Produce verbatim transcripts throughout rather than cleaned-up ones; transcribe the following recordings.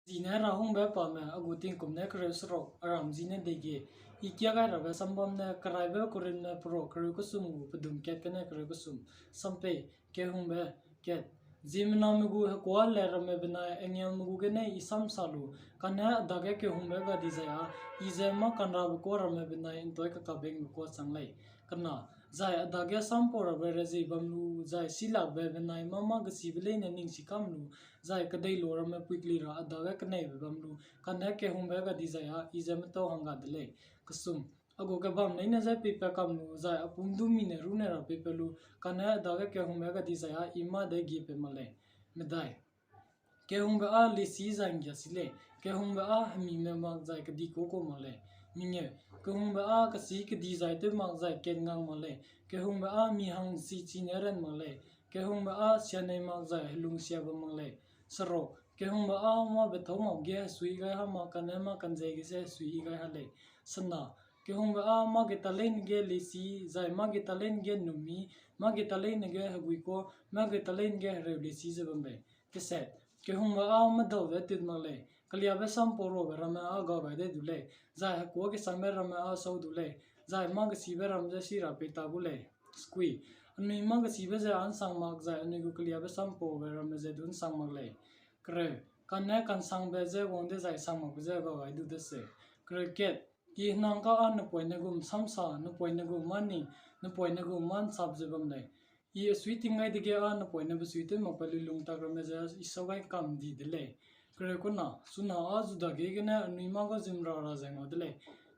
Zine Rahungbe Pame, a gu tingkum ne kereu seruk, a ram zine dege, i kia gai rabe sambam ne Keraibe Korinthme peruk kereu kesum gu pedum kat gene kereu kesum, sampei, kehungbe, kat. Ziemmename gu hekuâ le ramme benai angelme gu gene i sam sa lu, kane a dage kehungbe ga dizai â, i ze mâ kanrabe kuâ ramme benai ’ntoi kakabengbe kuâ chang lei. Kena, zai a dage sampau rabe rezie bam lu, zai silakbe benai mâ mâ gesibe leine ning sikam lu, zai kedeiloa ramme puikli ra a dage keneibe bam lu, kane kehungbe ga dizai â, i ze metau hangga de lei. Kesum, a gu kebam leine je peipat kam lu, zai a pum du mi ne rune ra peipat lu, kane a dage kehungbe ga dizai â, i mâ de gie pei mak lei. Medai, kehungbe â lesî zai ’nggiasi lei, kehungbe â hemime mak zai kedikau kau mak lei. Mengeu, kehungbe â kesî kedi zai tew mak zai kat ngang mak lei, kehungbe â mi hang ’nsi chi ne ran mak lei, kehungbe â sianei mak zai helung sia bam mak lei. Seruk, kehungbe â mâ bethâu mak ge hesui i gai ha mak kane mâ kanzei ge je hesui i gai ha lei. Sena, kehungbe â mâ ge taleine ge lesî, zai mâ ge taleine ge ’nnummi, mâ ge taleine ge heguikau, mâ ge taleine ge hereu lesî ze bam lei. Keset, kehungbe â medau de tut mak lei, keliabe sampau rabe ramme â ga gai de du lei, zai hekuâ kesangbe ramme â sau du lei, zai mâ gesibe ram je si ra pei ta gu lei. Sekui, anui mâ gesibe ze â ’nsang mak zai anui gu keliabe sampaube ramme ze du ’nsang mak lei. Kereu, kane ka'nsangbe je wang dezai sang makbe je ga gai du de se. Kereu kat, i henang ka â napoine gum samsa, napoine gum mâ ning, napoine gum mâ ’nsap ze bam lei. I a sui ting gai dege â napoine besuitew makbe luilung tak ramme ze i sau gai kam di de lei. Kereu kena, suna â zu dage gene anui mâ ga zimra ra zai ngau de lei,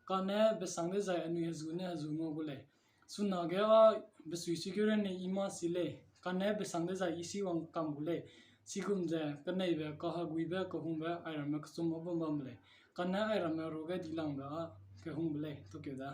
kane besang dezai anui hezu ne hezu ngau gu lei. Suna ge â besui sui ge rene i mâ si lei, kane besang dezai i si wang kam gu lei. Chigum ze keneibe, kaheguibe, kehungbe airamme kechum â bam bam lei. Kane airamme ruage dilangbe â kehungbe lei, tokeu da.